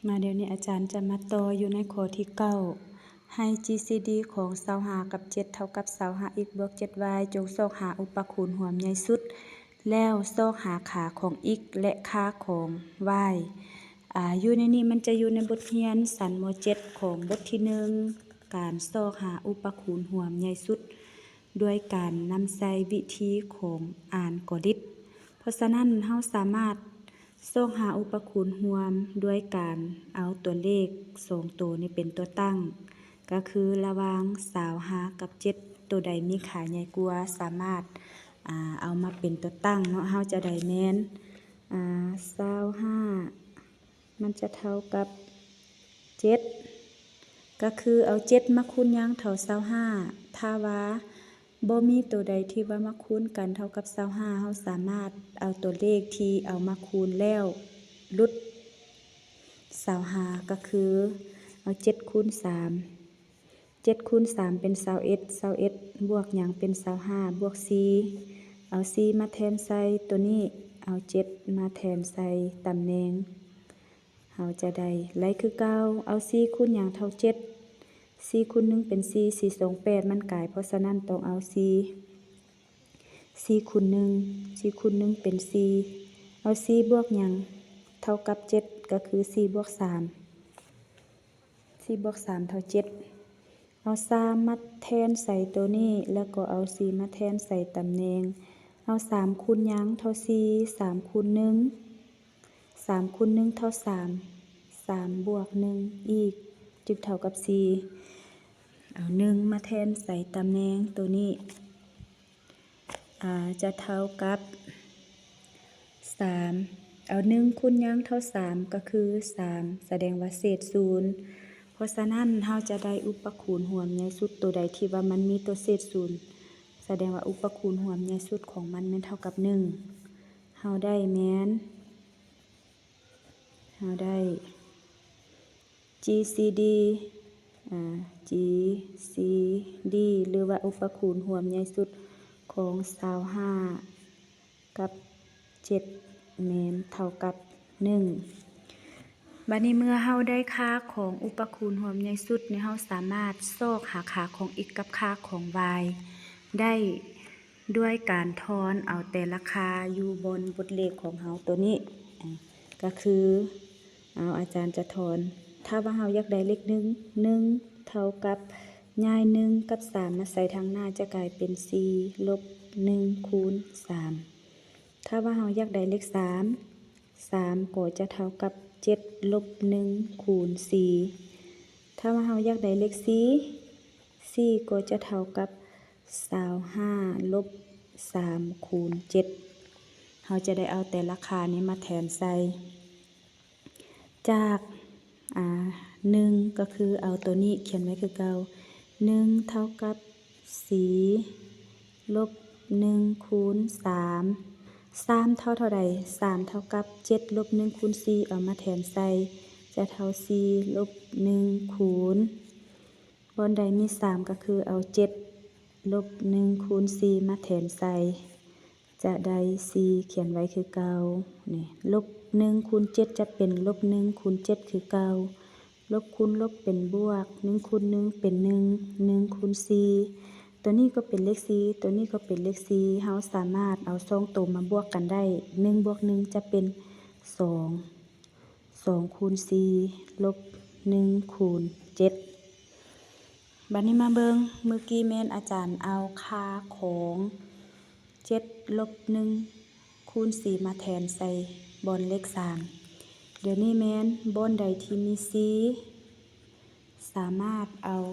ມາດຽວນີ້ອາຈານຈະມາຕໍ່ຢູ່ໃນຂໍ້ທີເກົ້າ ໃຫ້ ຈີ ຊີ ດີ ຂອງຊາວຫ້າກັບເຈັດເທົ່າກັບຊາວຫ້າ x ບວກເຈັດ y ຈົ່ງຊອກຫາອຸປະຄູນຮ່ວມໃຫຍ່ສຸດ ແລ້ວຊອກຫາຂາຂອງ x ແລະ ຂາຂອງ y. ອາ ຢູ່ໃນນີ້ມັນຈະຢູ່ໃນບົດຮຽນຊັ້ນ ມໍເຈັດ ຂອງບົດທີໜຶ່ງ ການຊອກຫາອຸປະຄູນຮ່ວມໃຫຍ່ສຸດ ດ້ວຍການນຳໃຊ້ວິທີຂອງອານກໍລິດ. ເພາະສະນັ້ນ ເຮົາສາມາດຊອກຫາອຸປະຄູນຮ່ວມດ້ວຍການເອົາຕົວເລກສອງໂຕນີ້ເປັນຕົວຕັ້ງ ກໍຄືລະຫວ່າງຊາວຫ້າກັບເຈັດ ໂຕໃດມີຂາໃຫຍ່ກວ່າ ສາມາດ ອາ ເອົາມາເປັນຕົວຕັ້ງເນາະ. ເຮົາຈະໄດ້ແມ່ນ ອາ ຊາວຫ້າ ມັນຈະເທົ່າກັບເຈັດ ກໍຄືເອົາເຈັດມາຄູນຫຍັງເທົ່າຊາວຫ້າ. ຖ້າວ່າບໍ່ມີໂຕໃດທີ່ວ່າມາຄູນກັນເທົ່າກັບຊາວຫ້າ ເຮົາສາມາດເອົາຕົວເລກທີ່ເອົາມາຄູນແລ້ວຫຼຸດຊາວຫ້າ ກໍຄືເອົາເຈັດຄູນສາມ ເຈັດຄູນສາມເປັນຊາວເອັດ ຊາວເອັດບວກຫຍັງເປັນຊາວຫ້າ ບວກສີ່ ເອົາສີ່ມາແທນໃສ່ໂຕນີ້ ເອົາເຈັດມາແທນໃສ່ຕຳແໜ່ງ ເຮົາຈະໄດ້ໄລ່ຄືເກົ່າ ເອົາສີ່ຄູນຫຍັງເທົ່າເຈັດ ສີ່ຄູນໜຶ່ງເປັນສີ່ ສີ່ສອງແປດ ມັນກາຍ ເພາະສະນັ້ນຕ້ອງເອົາສີ່ ສີ່ຄູນໜຶ່ງ ສີ່ຄູນໜຶ່ງເປັນສີ່ ເອົາສີ່ບວກຫຍັງເທົ່າກັບເຈັດ ກໍຄືສີ່ບວກສາມ ສີ່ບວກສາມເທົ່າເຈັດ ເອົາສາມມາແທນໃສ່ໂຕນີ້ ແລ້ວກໍເອົາສີ່ມາແທນໃສ່ຕຳແໜ່ງ ເອົາສາມຄູນຫຍັງເທົ່າສີ່ ສາມຄູນໜຶ່ງ ສາມຄູນໜຶ່ງເທົ່າສາມ ສາມບວກໜຶ່ງອີກ ຈຶ່ງເທົ່າກັບສີ່ ເອົາໜຶ່ງມາແທນໃສ່ຕຳແໜ່ງໂຕນີ້ ອາ ຈະເທົ່າກັບສາມ ເອົາໜຶ່ງຄູນຫຍັງເທົ່າສາມ ກໍຄືສາມ ສະແດງວ່າເສດສູນ. ເພາະສະນັ້ນ ເຮົາຈະໄດ້ອຸປະຄູນຮ່ວມໃຫຍ່ສຸດ ໂຕໃດທີ່ວ່າມັນມີຕົວເສດສູນ ສະແດງວ່າອຸປະຄູນຮ່ວມໃຫຍ່ສຸດຂອງມັນແມ່ນເທົ່າກັບໜຶ່ງ ເຮົາໄດ້ແມ່ນ ເຮົາໄດ້ ຈີ ຊີ ດີ ອາ ຈີ ຊີ ດີ ຫຼືວ່າອຸປະຄູນຮ່ວມໃຫຍ່ສຸດຂອງຊາວຫ້າກັບເຈັດແມ່ນເທົ່າກັບໜຶ່ງ. ບາດນີ້ເມື່ອເຮົາໄດ້ຄ່າຂອງອຸປະຄູນຮ່ວມໃຫຍ່ສຸດນີ້ ເຮົາສາມາດຊອກຫາຄ່າຂອງ x ກັບຄ່າຂອງ y ໄດ້ ດ້ວຍການທອນເອົາແຕ່ລະຄ່າຢູ່ບ່ອນບົດເລກຂອງເຮົາໂຕນີ້ ອາ ກໍຄື ເອົາ ອາຈານຈະທອນ ຖ້າວ່າເຮົາຢາກໄດ້ເລກໜຶ່ງ ໜຶ່ງເທົ່າກັບ ຍ້າຍໜຶ່ງກັບສາມມາໃສ່ທາງໜ້າ ຈະກາຍເປັນສີ່ລົບໜຶ່ງຄູນສາມ. ຖ້າວ່າເຮົາຢາກໄດ້ເລກສາມ ສາມກໍຈະເທົ່າກັບເຈັດລົບໜຶ່ງຄູນສີ່. ຖ້າວ່າເຮົາຢາກໄດ້ເລກສີ່ ສີ່ກໍຈະເທົ່າກັບຊາວຫ້າລົບສາມຄູນເຈັດ. ເຮົາຈະໄດ້ເອົາແຕ່ລະຄ່ານີ້ມາແທນໃສ່ ຈາກ ອາ ໜຶ່ງ ກໍຄືເອົາໂຕນີ້ຂຽນໄວ້ຄືເກົ່າ ໜຶ່ງເທົ່າກັບສີ່ລົບໜຶ່ງຄູນສາມ. ສາມເທົ່າເທົ່າໃດ? ສາມເທົ່າກັບເຈັດລົບໜຶ່ງຄູນສີ່ ເອົາມາແທນໃສ່ ຈະເທົ່າສີ່ລົບໜຶ່ງຄູນ ບ່ອນໃດມີສາມ ກໍຄືເອົາເຈັດລົບໜຶ່ງຄູນສີ່ມາແທນໃສ່ ຈະໄດ້ສີ່ຂຽນໄວ້ຄືເກົ່າ. ນີ້ ລົບໜຶ່ງຄູນເຈັດຈະເປັນລົບໜຶ່ງຄູນເຈັດຄືເກົ່າ. ລົບຄູນລົບເປັນບວກ ໜຶ່ງຄູນໜຶ່ງເປັນໜຶ່ງ ໜຶ່ງຄູນສີ່ ໂຕນີ້ກໍເປັນເລກສີ່ ໂຕນີ້ກໍເປັນເລກສີ່. ເຮົາສາມາດເອົາສອງໂຕມາບວກກັນໄດ້ ໜຶ່ງບວກໜຶ່ງຈະເປັນສອງ ສອງຄູນສີ່ລົບໜຶ່ງຄູນເຈັດ. ບາດນີ້ມາເບິ່ງ ມື້ກີ້ແມ່ນອາຈານເອົາຄ່າຂອງເຈັດລົບໜຶ່ງຄູນສີ່ມາແທນໃສ່ບ່ອນເລກສາມ. ດຽວນີ້ແມ່ນບ່ອນໃດທີ່ມີສີ່ ສາມາດເອົາ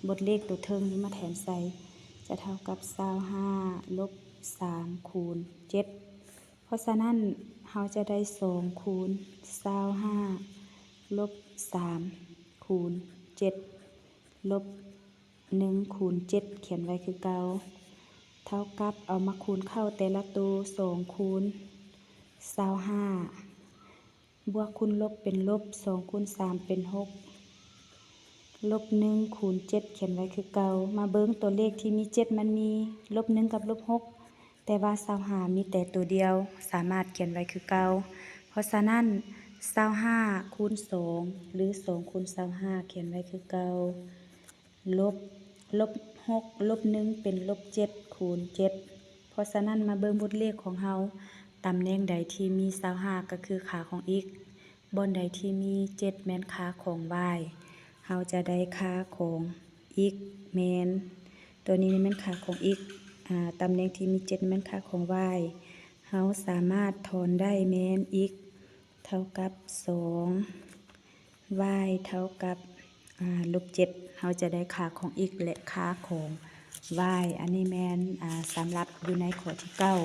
ບົດເລກຕົວເທິງນີ້ມາແທນໃສ່ ຈະເທົ່າກັບຊາວຫ້າລົບສາມຄູນເຈັດ. ເພາະສະນັ້ນ ເຮົາຈະໄດ້ສອງຄູນຊາວຫ້າລົບສາມຄູນເຈັດ ລົບໜຶ່ງຄູນເຈັດ ຂຽນໄວ້ຄືເກົ່າ ເທົ່າກັບ ເອົາມາຄູນເຂົ້າແຕ່ລະໂຕ ສອງຄູນຊາວຫ້າ ບວກຄູນລົບເປັນລົບ ສອງຄູນສາມເປັນຫົກ ລົບໜຶ່ງຄູນເຈັດ ຂຽນໄວ້ຄືເກົ່າ. ມາເບິ່ງຕົວເລກທີ່ມີເຈັດ ມັນມີລົບໜຶ່ງກັບລົບຫົກ ແຕ່ວ່າຊາວຫ້າມີແຕ່ໂຕດຽວ ສາມາດຂຽນໄວ້ຄືເກົ່າ. ເພາະສະນັ້ນ ຊາວຫ້າຄູນສອງ ຫຼື ສອງຄູນຊາວຫ້າ ຂຽນໄວ້ຄືເກົ່າ ລົບ ລົບຫົກ ລົບໜຶ່ງ ເປັນລົບເຈັດຄູນເຈັດ. ເພາະສະນັ້ນ ມາເບິ່ງບົດເລກຂອງເຮົາ, ຕຳແໜ່ງໃດທີ່ມີຊາວຫ້າ ກໍຄືຄ່າຂອງ x, ບ່ອນໃດທີ່ມີເຈັດ ແມ່ນຄ່າຂອງ y. ເຮົາຈະໄດ້ຄ່າຂອງ x ແມ່ນ ຕົວນີ້ແມ່ນຄ່າຂອງ x, ອາ ຕຳແໜ່ງທີ່ມີເຈັດແມ່ນຄ່າຂອງ y. ເຮົາສາມາດຖອນໄດ້ແມ່ນ x ເທົ່າກັບສອງ y ເທົ່າກັບ ອາ ລົບເຈັດ. ເຮົາຈະໄດ້ຄ່າຂອງ x ແລະ ຄ່າຂອງ y. ອັນນີ້ແມ່ນ ອາ ສຳລັບຢູ່ໃນຂໍ້ທີເກົ້າ.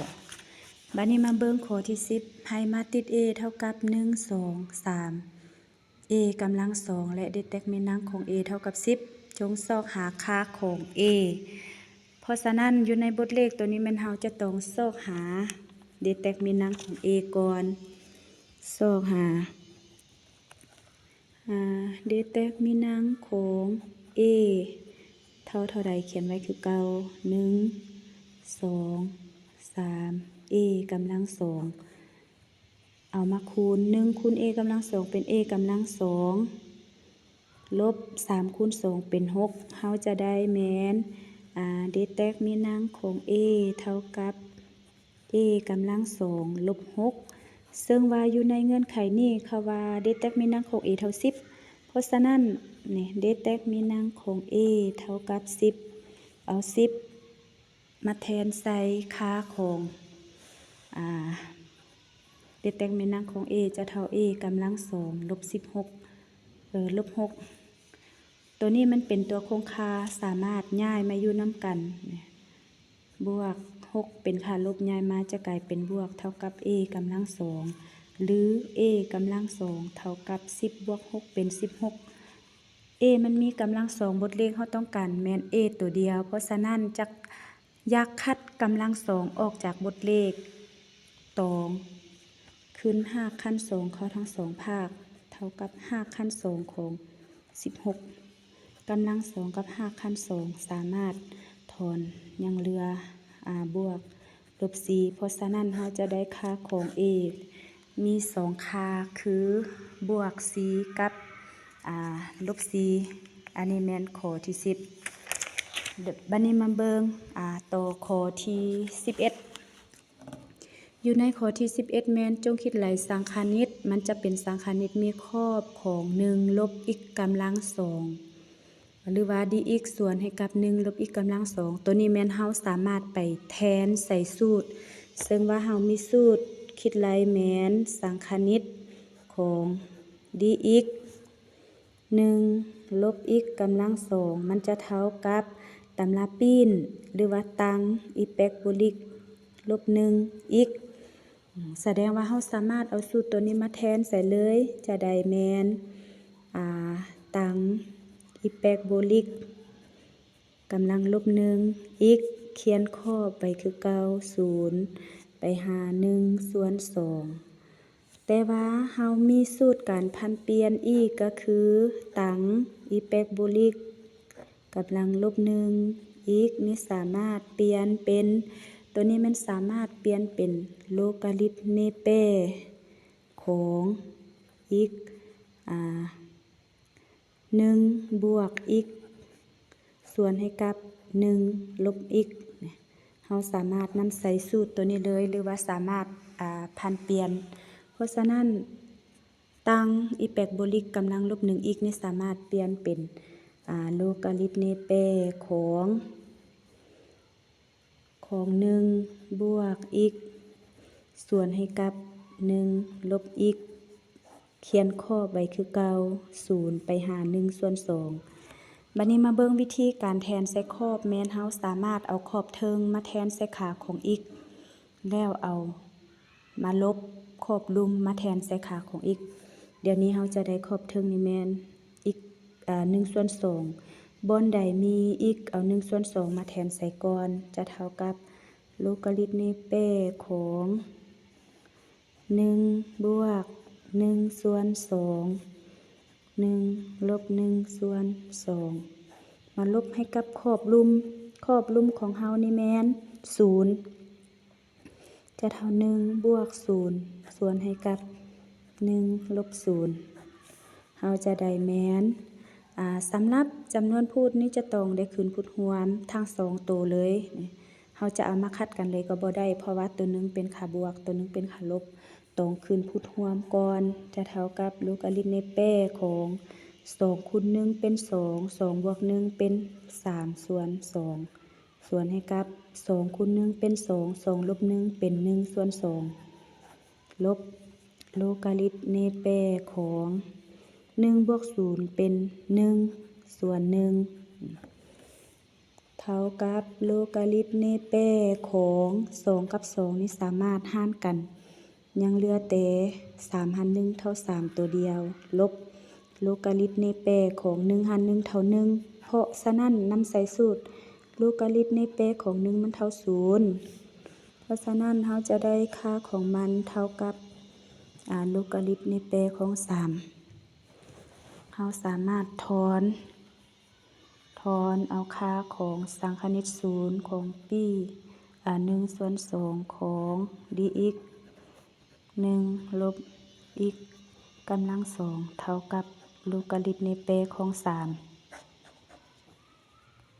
ບາດນີ້ມາເບິ່ງຂໍ້ທີສິບ, ໃຫ້ມາຕິດ a ເທົ່າກັບ ໜຶ່ງ ສອງ ສາມ a ກຳລັງສອງ ແລະ ເດແຕັກມິນັງຂອງ a ເທົ່າກັບສິບ. ຈົ່ງຊອກຫາຄ່າຂອງ a. ເພາະສະນັ້ນ ຢູ່ໃນບົດເລກໂຕນີ້ແມ່ນເຮົາຈະຕ້ອງຊອກຫາເດແຕັກມິນັງຂອງ a ກ່ອນ. ຊອກຫາ ອາ ເດແຕັກມິນັງຂອງ a ເທົ່າເທົ່າໃດ ຂຽນໄວ້ຄືເກົ່າ ໜຶ່ງ ສອງ ສາມ a ກຳລັງສອງ ເອົາມາຄູນ ໜຶ່ງຄູນ a ກຳລັງສອງ ເປັນ a ກຳລັງສອງ ລົບສາມຄູນສອງ ເປັນຫົກ. ເຮົາຈະໄດ້ແມ່ນ ອາ ເດແຕັກມິນັງຂອງ a ເທົ່າກັບ a ກຳລັງສອງ ລົບຫົກ. ເຊິ່ງວ່າຢູ່ໃນເງື່ອນໄຂນີ້ ເຂົາວ່າເດແຕັກມິນັງຂອງ a ເທົ່າສິບ. ເພາະສະນັ້ນ ນີ້ ເດແຕັກມິນັງຂອງ a ເທົ່າກັບສິບ. ເອົາສິບ ມາແທນໃສ່ຄ່າຂອງ ອາ ເດແຕັກມິນັງຂອງ a ຈະເທົ່າ a ກຳລັງສອງ ລົບສິບຫົກ ເອີ ລົບຫົກ. ໂຕນີ້ມັນເປັນຕົວຄົງຄ່າ ສາມາດຍ້າຍມາຢູ່ນຳກັນ ບວກຫົກ ເປັນຄ່າລົບ ຍ້າຍມາຈະກາຍເປັນບວກ ເທົ່າກັບ a ກຳລັງສອງ ຫຼື a ກຳລັງສອງ ເທົ່າກັບສິບບວກຫົກ ເປັນສິບຫົກ. a ມັນມີກຳລັງສອງ ບົດເລກເຮົາຕ້ອງການແມ່ນ a ຕົວດຽວ. ເພາະສະນັ້ນ ຈະຢາກຄັດກຳລັງສອງອອກຈາກບົດເລກ ຕອງຂຶ້ນຮາກຂັ້ນສອງເຂົ້າທັງສອງພາກ ເທົ່າກັບຮາກຂັ້ນສອງຂອງສິບຫົກ. ກຳລັງສອງກັບຮາກຂັ້ນສອງສາມາດຖອນຍັງເຫຼືອ ອາ ບວກ ລົບສີ່. ເພາະສະນັ້ນ ເຮົາຈະໄດ້ຄ່າຂອງ a ມີສອງຄ່າ ຄື ບວກສີ່ ກັບ ອາ ລົບສີ່. ອັນນີ້ແມ່ນຂໍ້ທີສິບ. ບາດນີ້ມາເບິ່ງ ອາ ຕໍ່ຂໍ້ທີສິບເອັດ. ຢູ່ໃນຂໍ້ທີສິບເອັດ ແມ່ນຈົ່ງຄິດໄລ່ສັງຄະນິດ. ມັນຈະເປັນສັງຄະນິດມີຂອບຂອງ ໜຶ່ງ ລົບ x ກຳລັງສອງ ຫຼືວ່າ dx ສ່ວນໃຫ້ກັບ ໜຶ່ງ ລົບ x ກຳລັງສອງ. ໂຕນີ້ແມ່ນເຮົາສາມາດໄປແທນໃສ່ສູດ, ເຊິ່ງວ່າເຮົາມີສູດຄິດໄລ່ແມ່ນສັງຄະນິດຂອງ dx ໜຶ່ງ ລົບ x ກຳລັງສອງ ມັນຈະເທົ່າກັບຕຳລາປີ້ນ ຫຼືວ່າຕັງ ອີແປກໂບລິກ ລົບໜຶ່ງ x. ສະແດງວ່າເຮົາສາມາດເອົາສູດໂຕນີ້ມາແທນໃສ່ເລີຍ ຈະໄດ້ແມ່ນ ອາ ຕັງ ອີແປກໂບລິກ ກຳລັງລົບໜຶ່ງ x ຂຽນຂອບໄປຄືເກົ່າ ສູນ ໄປຫາໜຶ່ງສ່ວນສອງ. ແຕ່ວ່າເຮົາມີສູດການຜັນປ່ຽນອີກ ກໍຄື ຕັງ ອີແປກໂບລິກ ກຳລັງລົບໜຶ່ງ x ນີ້ສາມາດປ່ຽນເປັນ ໂຕນີ້ແມ່ນສາມາດປ່ຽນເປັນໂລກາລິດເນແປ ຂອງ x ອາ ໜຶ່ງ ບວກ x ສ່ວນໃຫ້ກັບ ໜຶ່ງ ລົບ x. ເຮົາສາມາດນຳໃຊ້ສູດໂຕນີ້ເລີຍ ຫຼືວ່າສາມາດ ອາ ຜັນປ່ຽນ. ເພາະສະນັ້ນ ຕັງ ອີແປກໂບລິກ ກຳລັງລົບໜຶ່ງ x ນີ້ສາມາດປ່ຽນເປັນ ອາ ໂລກາລິດເນແປ ຂອງ ຂອງ ໜຶ່ງ ບວກ x ສ່ວນໃຫ້ກັບ ໜຶ່ງ ລົບ x ຂຽນຂອບໄວ້ຄືເກົ່າ ສູນ ໄປຫາໜຶ່ງສ່ວນສອງ. ບາດນີ້ມາເບິ່ງວິທີການແທນໃສ່ຂອບ ແມ່ນເຮົາສາມາດເອົາຂອບເທິງມາແທນໃສ່ຂາຂອງ x ແລ້ວເອົາມາລົບຂອບລຸ່ມມາແທນໃສ່ຂາຂອງ x. ດຽວນີ້ເຮົາຈະໄດ້ຂອບເທິງນີ້ແມ່ນ x ອາ ໜຶ່ງສ່ວນສອງ ບ່ອນໃດມີ x ເອົາໜຶ່ງສ່ວນສອງມາແທນໃສ່ກ່ອນ ຈະເທົ່າກັບໂລກາລິດເນແປ ຂອງ ໜຶ່ງ ບວກ ໜຶ່ງສ່ວນສອງ ໜຶ່ງ ລົບ ໜຶ່ງສ່ວນສອງ ມາລົບໃຫ້ກັບຂອບລຸ່ມ. ຂອບລຸ່ມຂອງເຮົານີ້ແມ່ນ ສູນ ຈະເທົ່າ ໜຶ່ງ ບວກ ສູນ ສ່ວນໃຫ້ກັບ ໜຶ່ງລົບສູນ ເຮົາຈະໄດ້ແມ່ນ ອາ ສຳລັບຈຳນວນພູດນີ້ຈະຕ້ອງໄດ້ຂຶ້ນພູດຮ່ວມທັງສອງໂຕເລີຍ. ເຮົາຈະເອົາມາຂັດກັນເລີຍກໍບໍ່ໄດ້ ເພາະວ່າໂຕໜຶ່ງເປັນຄ່າບວກ ໂຕໜຶ່ງເປັນຄ່າລົບ ຕ້ອງຂຶ້ນພູດຮ່ວມກ່ອນ ຈະເທົ່າກັບລູກກາລິດໃນແປຂອງສອງຄູນໜຶ່ງເປັນສອງ ສອງບວກໜຶ່ງເປັນສາມສ່ວນສອງ ສ່ວນໃຫ້ກັບສອງຄູນໜຶ່ງເປັນສອງ ສອງລົບໜຶ່ງເປັນໜຶ່ງສ່ວນສອງ ລົບລູກກາລິດໃນແປຂອງໜຶ່ງບວກສູນເປັນໜຶ່ງສ່ວນໜຶ່ງ ເທົ່າກັບລູກກາລິດໃນແປຂອງສອງກັບສອງນີ້ສາມາດຫານກັນ ຍັງເຫຼືອແຕ່ສາມຫານໜຶ່ງເທົ່າສາມໂຕດຽວ ລົບລູກກາລິດໃນແປຂອງໜຶ່ງຫານໜຶ່ງເທົ່າໜຶ່ງ ເພາະສະນັ້ນນຳໃຊ້ສູດລູກກາລິດໃນແປຂອງໜຶ່ງມັນເທົ່າສູນ ເພາະສະນັ້ນເຮົາຈະໄດ້ຄ່າຂອງມັນເທົ່າກັບ ອາ ລູກກາລິດໃນແປຂອງສາມ ເຮົາສາມາດຖອນ ຖອນເອົາຄ່າຂອງສັງຄະນິດສູນຂອງປີ້ ອາ ໜຶ່ງສ່ວນສອງຂອງ dx ໜຶ່ງລົບ x ກຳລັງສອງ ເທົ່າກັບລູກກາລິດໃນແປຂອງສາມ